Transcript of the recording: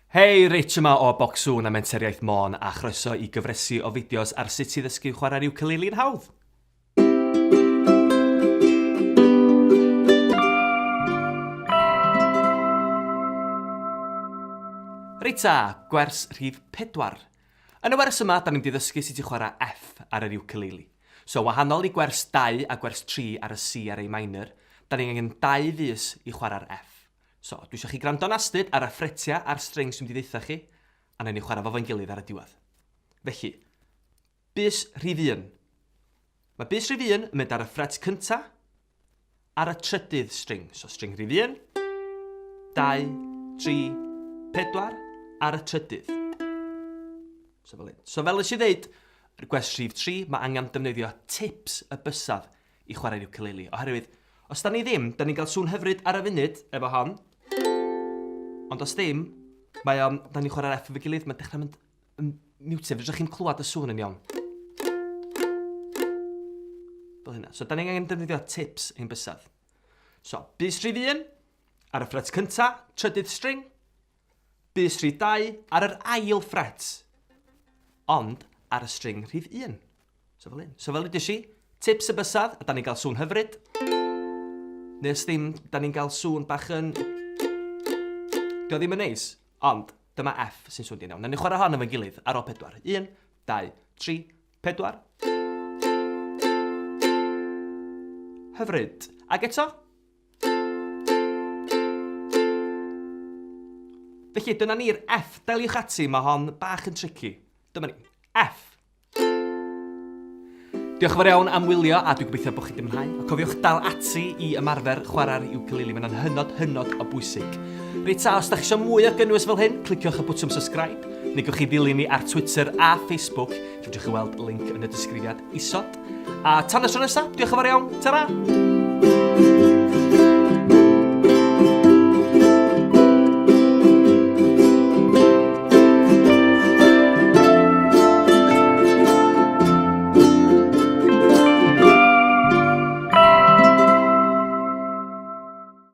Hei, Rich yma o Bocsŵn a Menter Iaith Môn a chroeso i gyfresi o fideos ar sut i ddysgu chwarae'r ukulele'n hawdd. Reit ta, gwers rhif 4. Yn y wers yma, da ni'n mynd i ddysgu sut i chwarae F ar yr ukulele. So, wahanol i gwers 2 a gwers 3 ar y C a'r A minor, da ni'n angen dau fys i chwarae'r F. So, dwi eisiau chi gwrando'n astud ar y ffretiau a'r strings dwi'n mynd i ddeutha chi, a wnawn ni chwarae fo fo'n gilydd ar y diwedd. Felly, bys rhif un. Mae bys rhif un yn mynd ar y ffret cynta ar y trydydd string. So, string rhif un, 2, 3, 4 ar y trydydd. So fel hyn. So fel nes i ddeud, gwers rhif 3, mae angen defnyddio tips y bysedd i chwarae'r ukulele, oherwydd os da ni ddim, da ni'n cael sŵn hyfryd ar y funud efo hon, ond os ddim, mae o'n, da ni'n chwarae'r F efo'i gilydd, mae'n dechrau mynd yn muted, fedrwch chi'n clywed y sŵn yn iawn. Fel hynna. So, da ni'n angen defnyddio tips ein bysedd. So, bys rhif 1, ar y ffret cynta, trydydd string, bys rhif 2, ar yr ail ffret, ond ar y string rhif 1. So fel hyn. So fel ydych chi, tips y bysedd, a da ni'n cael sŵn hyfryd. Neu os ddim, da ni'n cael sŵn bach yn... Dio ddim yn neis, ond dyma F sy'n swnio'n iawn. Nawn ni chwarae hon efo'n gilydd ar ôl pedwar. 1, 2, 3, 4. Hyfryd. Ac eto. Felly, dyna ni'r F. Daliwch ati, mae hon bach yn tricky. Dyma ni. F. Diolch yn fawr iawn am wylio a dwi'n gobeithio bod chi wedi mwynhau. A cofiwch dal ati i ymarfer chwarae'r ukulele, mae'n hynod, hynod o bwysig. Reit ta, os da chi eisiau mwy o gynnwys fel hyn, cliciwch y bwtwm subscribe, neu gewch chi ddilyn ni ar Twitter a Facebook, lle fedrwch chi weld link yn y disgrifiad isod. A tan y tro nesaf, diolch yn fawr iawn, ta-ra!